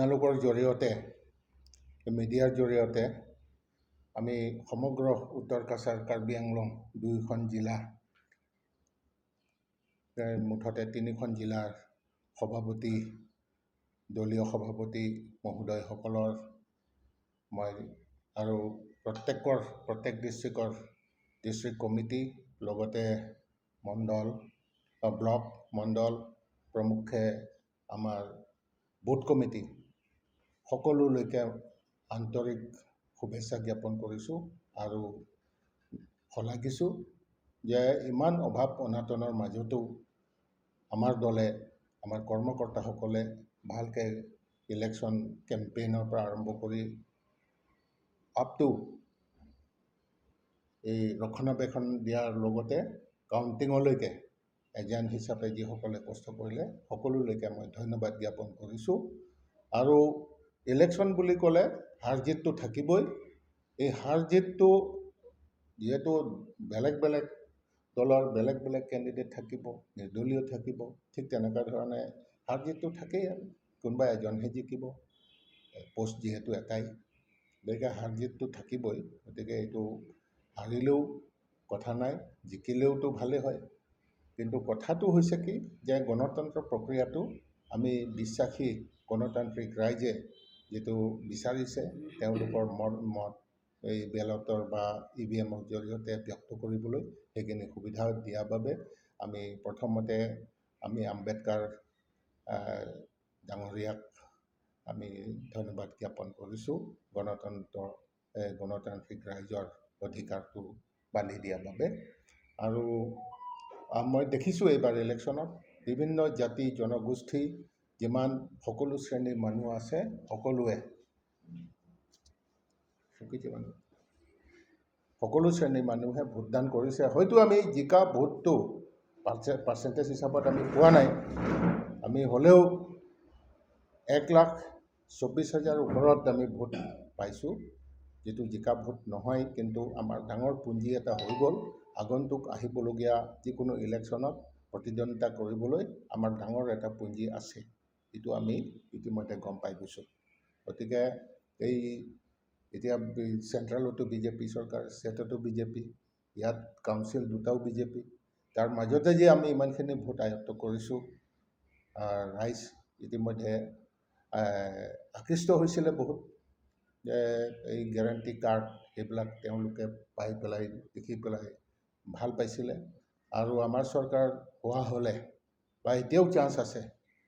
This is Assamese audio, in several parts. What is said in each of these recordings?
আপোনালোকৰ জৰিয়তে, মিডিয়াৰ জৰিয়তে আমি সমগ্ৰ উত্তৰ কাছাৰ, কাৰ্বি আংলং দুয়োখন জিলা, মুঠতে তিনিখন জিলাৰ সভাপতি, দলীয় সভাপতি মহোদয়সকলৰ মই আৰু প্ৰত্যেক ডিষ্ট্ৰিক্টৰ ডিষ্ট্ৰিক্ট কমিটি, লগতে মণ্ডল, ব্লক, মণ্ডল প্ৰমুখ্যে আমাৰ বুথ কমিটি সকলোলৈকে আন্তৰিক শুভেচ্ছা জ্ঞাপন কৰিছোঁ আৰু শলাগিছোঁ যে ইমান অভাৱ অনাটনৰ মাজতো আমাৰ দলে, আমাৰ কৰ্মকৰ্তাসকলে ভালকৈ ইলেকশ্যন কেম্পেইনৰ পৰা আৰম্ভ কৰি আপ টু এই ৰক্ষণাবেক্ষণ দিয়াৰ লগতে কাউণ্টিঙলৈকে এজেণ্ট হিচাপে যিসকলে কষ্ট কৰিলে সকলোলৈকে মই ধন্যবাদ জ্ঞাপন কৰিছোঁ। আৰু ইলেকশ্যন বুলি ক'লে হাৰ জিতটো থাকিবই। এই হাৰ জিতটো যিহেতু বেলেগ বেলেগ দলৰ বেলেগ বেলেগ কেণ্ডিডেট থাকিব, নিৰ্দলীয় থাকিব, ঠিক তেনেকুৱা ধৰণে হাৰ জিতটো থাকেই আৰু কোনোবা এজনহে জিকিব, পষ্ট যিহেতু এটাই, গতিকে হাৰ জিতটো থাকিবই। গতিকে এইটো হাৰিলেও কথা নাই, জিকিলেওতো ভালেই হয়। কিন্তু কথাটো হৈছে কি যে গণতন্ত্ৰ প্ৰক্ৰিয়াটো আমি বিশ্বাসী গণতান্ত্ৰিক ৰাইজে যিটো বিচাৰিছে তেওঁলোকৰ মত এই বেলটৰ বা ইভিএমৰ জৰিয়তে ব্যক্ত কৰিবলৈ সেইখিনি সুবিধা দিয়াৰ বাবে আমি প্ৰথমতে আমি আম্বেদকাৰ ডাঙৰীয়াক আমি ধন্যবাদ জ্ঞাপন কৰিছোঁ গণতন্ত্ৰ, গণতান্ত্ৰিক ৰাইজৰ অধিকাৰটো বান্ধি দিয়াৰ বাবে। আৰু মই দেখিছোঁ এইবাৰ ইলেকশ্যনত বিভিন্ন জাতি জনগোষ্ঠী যিমান সকলো শ্ৰেণীৰ মানুহ আছে, সকলো শ্ৰেণীৰ মানুহে ভোটদান কৰিছে। হয়তো আমি জিকা ভোটটো পাৰ্চেণ্টেজ হিচাপত আমি পোৱা নাই, আমি হ'লেও 1,24,000 ওপৰত আমি ভোট পাইছোঁ, যিটো জিকা ভোট নহয়, কিন্তু আমাৰ ডাঙৰ পুঁজি এটা হৈ গ'ল। আগন্তুক আহিবলগীয়া যিকোনো ইলেকশ্যনত প্ৰতিদ্বন্দ্বিতা কৰিবলৈ আমাৰ ডাঙৰ এটা পুঁজি আছে, যিটো আমি ইতিমধ্যে গম পাই গৈছোঁ। গতিকে এই এতিয়া চেণ্ট্ৰেলতো বিজেপি চৰকাৰ, ষ্টেটতো বিজেপি, ইয়াত কাউন্সিল দুটাও বিজেপি, তাৰ মাজতে যে আমি ইমানখিনি ভোট আয়ত্ব কৰিছোঁ, ৰাইজ ইতিমধ্যে আকৃষ্ট হৈছিলে বহুত যে এই গেৰেণ্টি কাৰ্ড এইবিলাক তেওঁলোকে পাই পেলাই দেখি পেলাই ভাল পাইছিলে। আৰু আমাৰ চৰকাৰ হোৱা হ'লে বা এতিয়াও চান্স আছে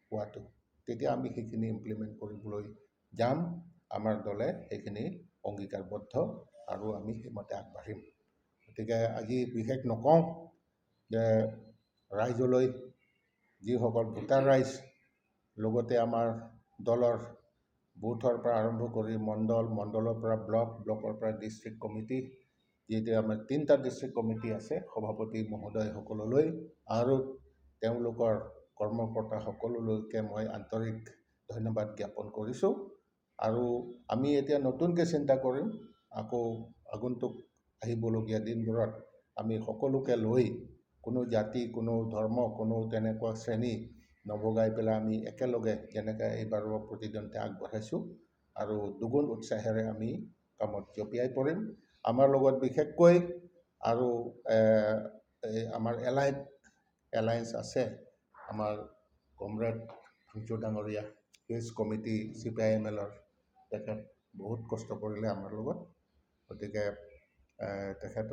হোৱাটো, তেতিয়া আমি সেইখিনি ইমপ্লিমেণ্ট কৰিবলৈ যাম। আমাৰ দলে সেইখিনি অংগীকাৰবদ্ধ আৰু আমি সেইমতে আগবাঢ়িম। গতিকে আজি বিশেষ নকওঁ যে ৰাইজলৈ, যিসকল ভোটাৰ ৰাইজ, লগতে আমাৰ দলৰ বুথৰ পৰা আৰম্ভ কৰি মণ্ডল, মণ্ডলৰ পৰা ব্লক, ব্লকৰ পৰা ডিষ্ট্ৰিক্ট কমিটি, যিহেতু আমাৰ তিনিটা ডিষ্ট্ৰিক্ট কমিটি আছে, সভাপতি মহোদয়সকললৈ আৰু তেওঁলোকৰ কৰ্মকৰ্তাসকললৈকে মই আন্তৰিক ধন্যবাদ জ্ঞাপন কৰিছোঁ। আৰু আমি এতিয়া নতুনকৈ চিন্তা কৰিম, আকৌ আগন্তুক আহিবলগীয়া দিনবোৰত আমি সকলোকে লৈ কোনো জাতি, কোনো ধৰ্ম, কোনো তেনেকুৱা শ্ৰেণী নভগাই পেলাই আমি একেলগে যেনেকৈ এইবাৰৰ প্ৰতিদ্বন্দ্বিতা আগবঢ়াইছোঁ আৰু দুগুণ উৎসাহেৰে আমি কামত জঁপিয়াই পৰিম। আমাৰ লগত বিশেষকৈ আৰু এই আমাৰ এলায়েন্স আছে, আমাৰ কমৰেড ভাংচু ডাঙৰীয়া, his committee CPIMLৰ, তেখেত বহুত কষ্ট কৰিলে আমাৰ লগত। গতিকে তেখেত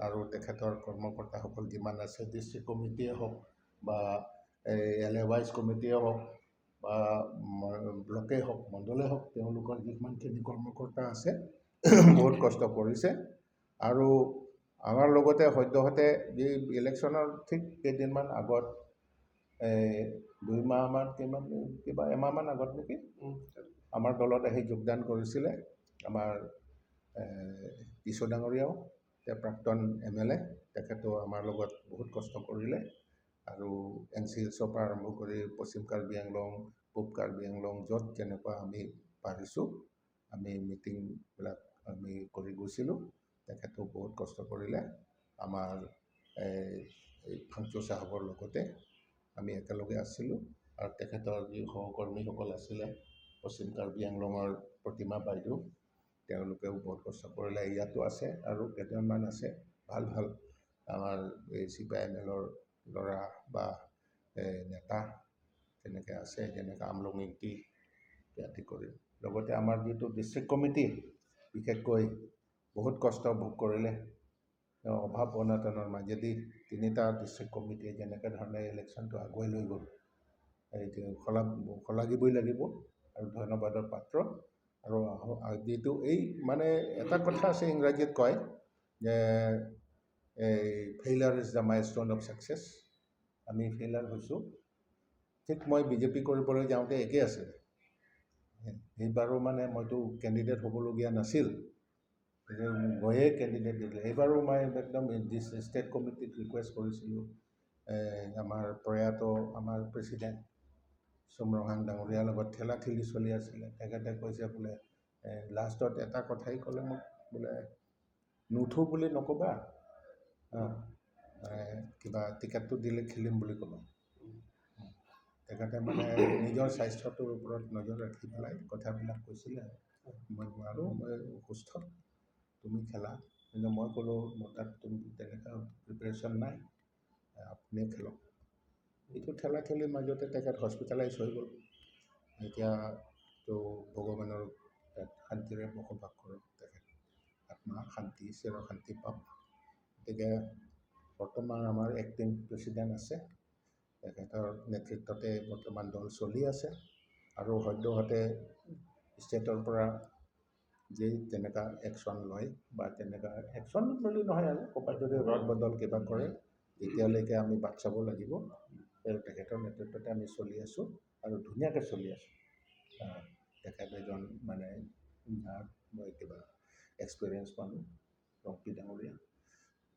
আৰু তেখেতৰ কৰ্মকৰ্তাসকল যিমান আছে, ডিষ্ট্ৰিক্ট কমিটিয়ে হওক বা এই এল এ ৱাইজ কমিটিয়ে হওক বা ব্লকেই হওক, মণ্ডলেই হওক, তেওঁলোকৰ যিমানখিনি কৰ্মকৰ্তা আছে বহুত কষ্ট কৰিছে। আৰু আমাৰ লগতে সদ্যহতে যি ইলেকশ্যনৰ ঠিক কেইদিনমান আগত, এই 2 মাহমান কিমান কিবা এমাহমান আগত নেকি, আমাৰ দলত আহি যোগদান কৰিছিলে আমাৰ কিশোৰ ডাঙৰীয়াও, তেওঁ প্ৰাক্তন MLA, তেখেতো আমাৰ লগত বহুত কষ্ট কৰিলে। আৰু এন চি এছৰ পৰা আৰম্ভ কৰি পশ্চিম কাৰ্বি আংলং, পূব কাৰ্বি আংলং, য'ত যেনেকুৱা আমি পাৰিছোঁ আমি মিটিংবিলাক আমি কৰি গৈছিলোঁ, তেখেতো বহুত কষ্ট কৰিলে। আমাৰ এই ফাংচু চাহাবৰ লগতে আমি একেলগে আছিলোঁ আৰু তেখেতৰ যি সহকৰ্মীসকল আছিলে, পশ্চিম কাৰ্বি আংলঙৰ প্ৰতিমা বাইদেউ, তেওঁলোকেও বহুত কষ্ট কৰিলে। ইয়াতো আছে আৰু কেইজনমান আছে ভাল ভাল আমাৰ এই চি পি I am এলৰ ল'ৰা বা এই নেতা তেনেকৈ আছে, যেনেকৈ আমলং ইংতি আদি কৰি। লগতে আমাৰ যিটো ডিষ্ট্ৰিক্ট কমিটি, বিশেষকৈ বহুত কষ্ট ভোগ কৰিলে অভাৱ অনাটনৰ মাজেদি তিনিটা ডিষ্ট্ৰিক্ট কমিটিয়ে যেনেকৈ ধৰণে ইলেকশ্যনটো আগুৱাই লৈ গ'ল, এইটো শলাগিবই লাগিব আৰু ধন্যবাদৰ পাত্ৰ। আৰু যিটো এই মানে এটা কথা আছে, ইংৰাজীত কয় যে এই "Failure is the milestone of success." আমি ফেইলাৰ হৈছোঁ। ঠিক মই বিজেপি কৰিবলৈ যাওঁতে একেই আছিলে। এইবাৰো মানে মইতো কেণ্ডিডেট হ'বলগীয়া নাছিল, গৈয়ে কেণ্ডিডেট দিলে। এইবাৰো মই একদম ষ্টেট কমিটিত ৰিকুৱেষ্ট কৰিছিলোঁ। আমাৰ প্ৰয়াত আমাৰ প্ৰেচিডেণ্ট চুম ৰংহাং ডাঙৰীয়াৰ লগত ঠেলা ঠেলি চলি আছিলে। তেখেতে কৈছে বোলে, লাষ্টত এটা কথাই ক'লে মোক, বোলে নুঠো বুলি নক'বা, কিবা টিকেটটো দিলে খেলিম বুলি ক'বা। তেখেতে মানে নিজৰ স্বাস্থ্যটোৰ ওপৰত নজৰ ৰাখি পেলাই কথাবিলাক কৈছিলে, মই নোৱাৰোঁ, মই অসুস্থ, তুমি খেলা। কিন্তু মই ক'লোঁ, মোৰ তাত তেনেকুৱা প্ৰিপেৰেশ্যন নাই, আপুনিয়ে খেলক। এইটো ঠেলা ঠেলিৰ মাজতে তেখেত হস্পিটেলাইজ হৈ গ'ল। এতিয়াতো ভগৱানৰ তাত শান্তিৰে বসবাস কৰক তেখেত, আত্মা শান্তি চিৰ শান্তি পাওক। গতিকে বৰ্তমান আমাৰ এক্টিং প্ৰেচিডেণ্ট আছে, তেখেতৰ নেতৃত্বতে বৰ্তমান দল চলি আছে। আৰু সদ্যহতে ষ্টেটৰ পৰা যি তেনেকুৱা একশ্যন লয় বা তেনেকুৱা একশ্যন বুলি নহয় আৰু ক'ৰবাত যদি ৰদ বদল কিবা কৰে, তেতিয়ালৈকে আমি বাট চাব লাগিব। তেখেতৰ নেতৃত্বতে আমি চলি আছোঁ আৰু ধুনীয়াকৈ চলি আছোঁ। তেখেত এজন মানে মই কিবা এক্সপিৰিয়েঞ্চ মানুহ ৰংপি ডাঙৰীয়া।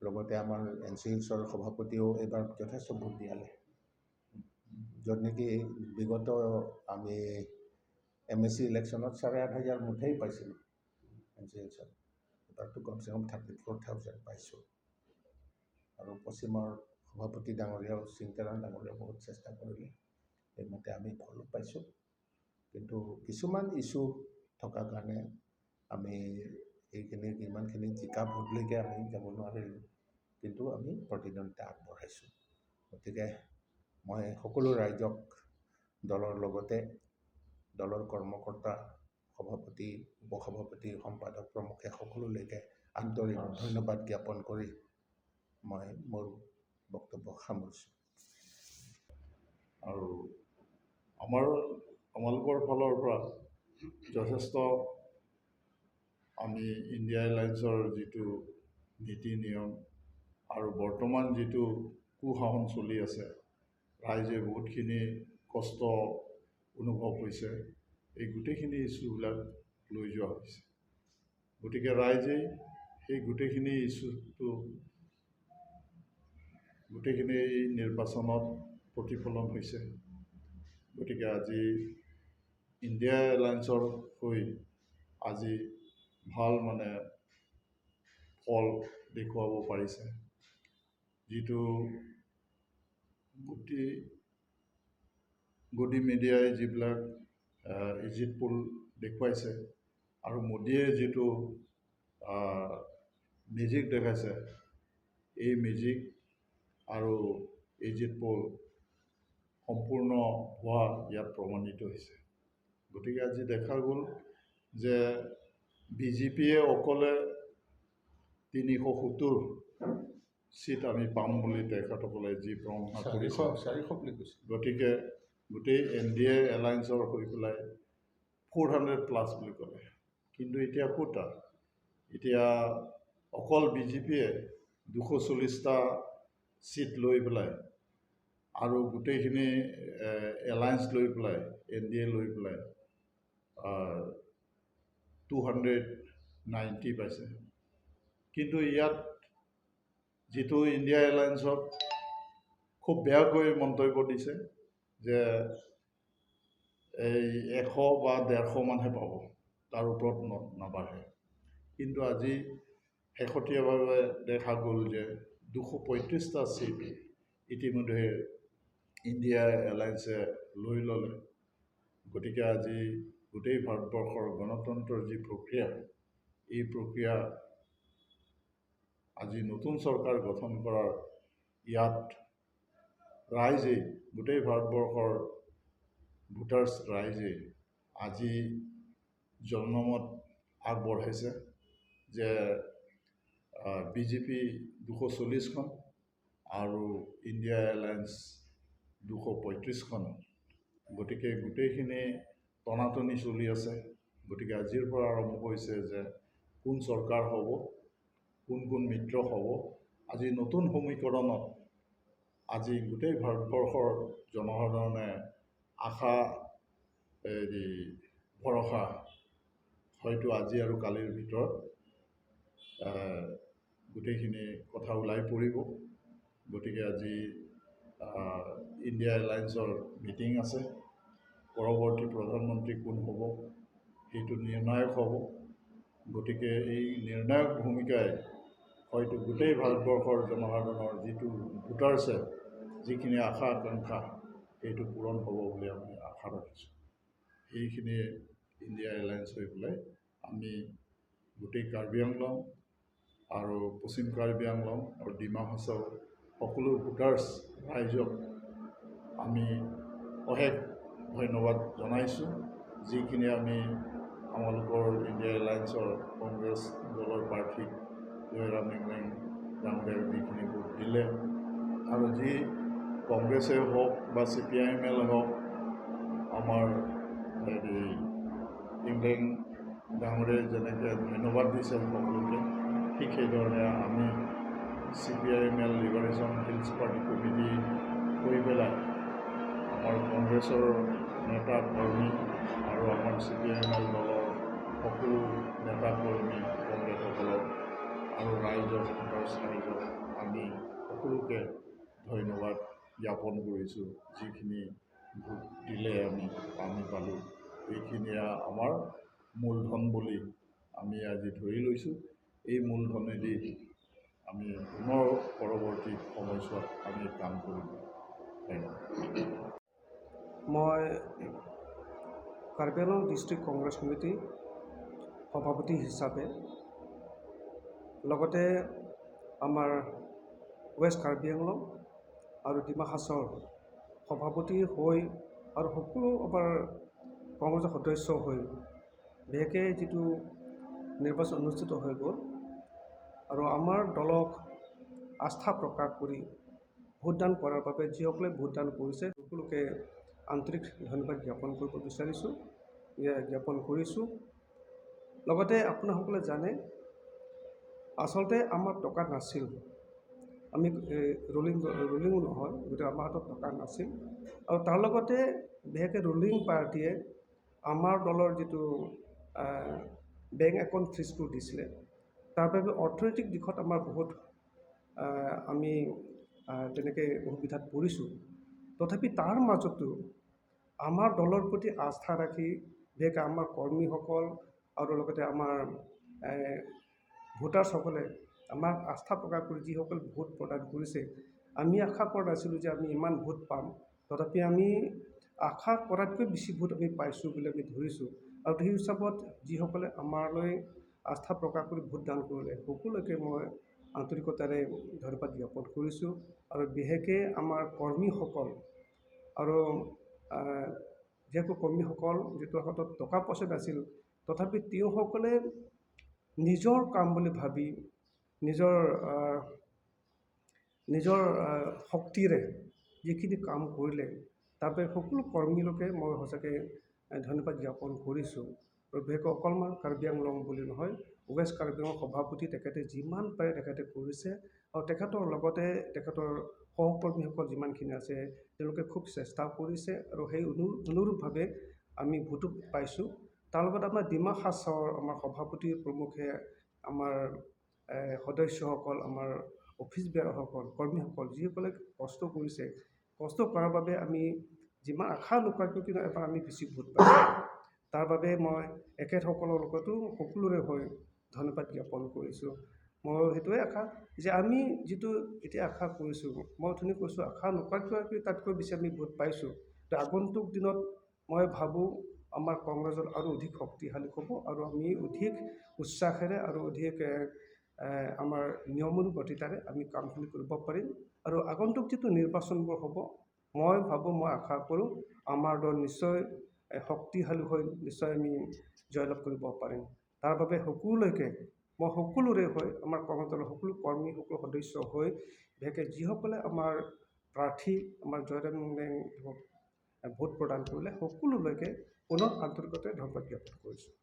লগতে আমাৰ এন চি হিলছৰ সভাপতিও এইবাৰ যথেষ্ট ভোট দিয়ালে, য'ত নেকি বিগত আমি এম এ চি ইলেকশ্যনত 8,500 মুঠেই পাইছিলোঁ এন চি হিলছত, এইবাৰতো কমচে কম 34,000 পাইছোঁ। আৰু পশ্চিমৰ সভাপতি ডাঙৰীয়াও, চিংতেৰণ ডাঙৰীয়াও বহুত চেষ্টা কৰিলে, সেইমতে আমি ফলো পাইছোঁ। কিন্তু কিছুমান ইছ্যু থকাৰ কাৰণে আমি এইখিনি ইমানখিনি জিকা ভোটলৈকে আমি যাব নোৱাৰিলোঁ, কিন্তু আমি প্ৰতিদ্বন্দ্বিতা আগবঢ়াইছোঁ। গতিকে মই সকলো ৰাইজক, দলৰ লগতে দলৰ কৰ্মকৰ্তা, সভাপতি, উপসভাপতি, সম্পাদক প্ৰমুখে সকলোলৈকে আন্তৰিক ধন্যবাদ জ্ঞাপন কৰি মই মোৰ বক্তব্য সামৰিছোঁ। আৰু আমালোকৰ ফালৰ পৰা যথেষ্ট আমি ইণ্ডিয়া এলায়েন্সৰ যিটো নীতি নিয়ম আৰু বৰ্তমান যিটো কুশাসন চলি আছে, ৰাইজে বহুতখিনি কষ্ট অনুভৱ হৈছে। এই গোটেইখিনি ইছ্যুবিলাক লৈ যোৱা হৈছে। গতিকে ৰাইজেই সেই গোটেইখিনি ইছ্যুটো গোটেইখিনি এই নিৰ্বাচনত প্ৰতিফলন হৈছে। গতিকে আজি ইণ্ডিয়া এলায়েন্সৰ হৈ আজি ভাল মানে ফল দেখুৱাব পাৰিছে। যিটো গোটেই গদি মিডিয়াই যিবিলাক এক্সিট পল দেখুৱাইছে আৰু মোদীয়ে যিটো মেজিক দেখাইছে, এই মেজিক আৰু এক্সিট পল সম্পূৰ্ণ হোৱা ইয়াত প্ৰমাণিত হৈছে। গতিকে আজি দেখা গ'ল যে বিজেপিয়ে অকলে 370 চিট আমি পাম বুলি তেখেতসকলে যি প্ৰশংসা 400 কৰিছে, 400 বুলি কৈছে। গতিকে গোটেই এন ডি এ এলায়েন্সৰ হৈ পেলাই 400 প্লাছ বুলি ক'লে, কিন্তু এতিয়া ক'তা? এতিয়া অকল বিজেপিয়ে 240টা চিট লৈ পেলাই আৰু গোটেইখিনি এলায়েন্স লৈ পেলাই, এন ডি এ লৈ পেলাই 290 পাইছে। কিন্তু ইয়াত যিটো ইণ্ডিয়া এলায়েন্সত খুব বেয়াকৈ মন্তব্য দিছে যে এই 100 বা 150 মানহে পাব, তাৰ ওপৰত নাবাঢ়ে। কিন্তু আজি শেহতীয়াভাৱে দেখা গ'ল যে 235টা চিট ইতিমধ্যে ইণ্ডিয়া এলায়েন্সে লৈ ল'লে। গতিকে আজি গোটেই ভাৰতবৰ্ষৰ গণতন্ত্ৰৰ যি প্ৰক্ৰিয়া, এই প্ৰক্ৰিয়া আজি নতুন চৰকাৰ গঠন কৰাৰ ইয়াত ৰাইজে, গোটেই ভাৰতবৰ্ষৰ ভোটাৰ্ছ ৰাইজে আজি জনমত আগবঢ়াইছে যে বিজেপি 240খন আৰু ইণ্ডিয়া এলায়েন্স 235খন। গতিকে গোটেইখিনি টনাটনি চলি আছে। গতিকে আজিৰ পৰা আৰম্ভ হৈছে যে কোন চৰকাৰ হ'ব, কোন কোন মিত্ৰ হ'ব। আজি নতুন সমীকৰণত আজি গোটেই ভাৰতবৰ্ষৰ জনসাধাৰণে আশা, হেৰি, ভৰসা হয়তো আজি আৰু কালিৰ ভিতৰত গোটেইখিনি কথা ওলাই পৰিব। গতিকে আজি ইণ্ডিয়া এলায়েন্সৰ মিটিং আছে। পৰৱৰ্তী প্ৰধানমন্ত্ৰী কোন হ'ব, সেইটো নিৰ্ণায়ক হ'ব। গতিকে এই নিৰ্ণায়ক ভূমিকাই হয়তো গোটেই ভাৰতবৰ্ষৰ জনসাধাৰণৰ যিটো ভোটাৰ্ছে যিখিনি আশা আকাংক্ষা, সেইটো পূৰণ হ'ব বুলি আমি আশা ৰাখিছোঁ। সেইখিনিয়ে ইণ্ডিয়া এলায়েন্স হৈ পেলাই আমি গোটেই কাৰ্বি আংলং আৰু পশ্চিম কাৰ্বি আংলং আৰু ডিমা হাছাও সকলো ভোটাৰ্ছ ৰাইজক আমি অশেষ ধন্যবাদ জনাইছোঁ। যিখিনি আমি আমালোকৰ ইণ্ডিয়া এলায়েন্সৰ কংগ্ৰেছ দলৰ প্ৰাৰ্থীক জয়ৰাম ইংলেং ডাঙৰীয়াক যিখিনি ভোট দিলে আৰু যি কংগ্ৰেছে হওক বা চিপিআইএমএল হওক, আমাৰ হেৰি ইংলেং ডাঙৰীয়াই যেনেকৈ ধন্যবাদ দিছে সকলোকে, ঠিক সেইধৰণে আমি CPIML liberation hills party committee কৰি পেলাই আমাৰ কংগ্ৰেছৰ নেতা কৰ্মী আৰু আমাৰ চিপিআইএমএল দলৰ সকলো নেতা কৰ্মী কমৰেডসকলক আৰু ৰাইজক, ভোটাৰ্ছ ৰাইজক আমি সকলোকে ধন্যবাদ জ্ঞাপন কৰিছোঁ। যিখিনি ভোট দিলে আমি পালোঁ, এইখিনিয়ে আমাৰ মূলধন বুলি আমি আজি ধৰি লৈছোঁ। এই মূলধনেদি আমি পুনৰ পৰৱৰ্তী সময়ছোৱাত আমি কাম কৰিম। ধন্যবাদ। মই কাৰ্বি আংলং ডিষ্ট্ৰিক্ট কংগ্ৰেছ কমিটি সভাপতি হিচাপে, লগতে আমাৰ ৱেষ্ট কাৰ্বি আংলং আৰু ডিমা হাছাওৰ সভাপতি হৈ আৰু সকলো আমাৰ কংগ্ৰেছৰ সদস্য হৈ, বিশেষকৈ যিটো নিৰ্বাচন অনুষ্ঠিত হৈ গ'ল আৰু আমাৰ দলক আস্থা প্ৰকাশ কৰি ভোটদান কৰাৰ বাবে যিসকলে ভোটদান কৰিছে, সকলোকে আন্তৰিক ধন্যবাদ জ্ঞাপন কৰিব বিচাৰিছোঁ, জ্ঞাপন কৰিছোঁ। লগতে আপোনাসকলে জানে, আচলতে আমাৰ টকা নাছিল। আমি ৰুলিঙো নহয়, গতিকে আমাৰ হাতত টকা নাছিল। আৰু তাৰ লগতে বিশেষকৈ ৰুলিং পাৰ্টীয়ে আমাৰ দলৰ যিটো বেংক একাউণ্ট ফ্ৰিজ কৰি দিছিলে, তাৰ বাবে অৰ্থনৈতিক দিশত আমাৰ বহুত আমি তেনেকৈ অসুবিধাত পৰিছোঁ। তথাপি তাৰ মাজতো আমাৰ দলৰ প্ৰতি আস্থা ৰাখি বিশেষকৈ আমাৰ কৰ্মীসকল আৰু লগতে আমাৰ ভোটাৰ্ছসকলে আমাক আস্থা প্ৰকাশ কৰি যিসকল ভোট প্ৰদান কৰিছে, আমি আশা কৰা নাছিলোঁ যে আমি ইমান ভোট পাম। তথাপি আমি আশা কৰাতকৈ বেছি ভোট আমি পাইছোঁ বুলি আমি ধৰিছোঁ। আৰু সেই হিচাপত যিসকলে আমালৈ আস্থা প্ৰকাশ কৰি ভোটদান কৰিলে, সকলোকে মই আন্তৰিকতাৰে ধন্যবাদ জ্ঞাপন কৰিছোঁ। আৰু বিশেষকৈ আমাৰ কৰ্মীসকল আৰু যিহেতু কৰ্মীসকল যিটো হাতত টকা পইচা নাছিল, তথাপি তেওঁসকলে নিজৰ কাম বুলি ভাবি নিজৰ নিজৰ শক্তিৰে যিখিনি কাম কৰিলে, তাৰ বাবে সকলো কৰ্মীলোকে মই সঁচাকৈ ধন্যবাদ জ্ঞাপন কৰিছোঁ। আৰু বিশেষকৈ অকলমান কাৰ্বি আংলং বুলি নহয়, ৱেষ্ট কাৰ্বি আংলং সভাপতি তেখেতে যিমান পাৰে তেখেতে কৰিছে আৰু তেখেতৰ লগতে তেখেতৰ সহকৰ্মীসকল যিমানখিনি আছে, তেওঁলোকে খুব চেষ্টা কৰিছে আৰু সেই অনুৰূপভাৱে আমি ভোটো পাইছোঁ। তাৰ লগত আমাৰ ডিমা হাছাওৰ আমাৰ সভাপতি প্ৰমুখে আমাৰ সদস্যসকল, আমাৰ অফিচ বেয়াৰসকল, কৰ্মীসকল যিসকলে কষ্ট কৰিছে, কষ্ট কৰাৰ বাবে আমি যিমান আশা নকৰাকৈ কিন্তু এবাৰ আমি বেছি ভোট পাইছোঁ। তাৰ বাবে মই এখেতসকলৰ লগতো সকলোৰে হৈ ধন্যবাদ জ্ঞাপন কৰিছোঁ। মই সেইটোৱে আশা যে আমি যিটো এতিয়া আশা কৰিছোঁ, মই অথনি কৈছোঁ, আশা নকৰাকৈ তাতকৈ বেছি আমি ভোট পাইছোঁ। তো আগন্তুক দিনত মই ভাবোঁ আমাৰ কংগ্ৰেছৰ আৰু অধিক শক্তিশালী হ'ব আৰু আমি অধিক উৎসাহেৰে আৰু অধিক আমাৰ নিয়মানুৱৰ্তিতাৰে আমি কামখিনি কৰিব পাৰিম। আৰু আগন্তুক যিটো নিৰ্বাচনবোৰ হ'ব, মই ভাবোঁ, মই আশা কৰোঁ, আমাৰ দল নিশ্চয় শক্তিশালী হৈ নিশ্চয় আমি জয়লাভ কৰিব পাৰিম। তাৰ বাবে সকলোলৈকে মই সকলোৰে হৈ, আমাৰ কংগ্ৰেছ দলৰ সকলো কৰ্মী, সকলো সদস্য হৈ, বিশেষকৈ যিসকলে আমাৰ প্ৰাৰ্থী আমাৰ জয়ৰাম ভোট প্ৰদান কৰিলে, সকলোলৈকে পুনৰ আন্তৰিকতাৰে ধন্যবাদ জ্ঞাপন কৰিছোঁ।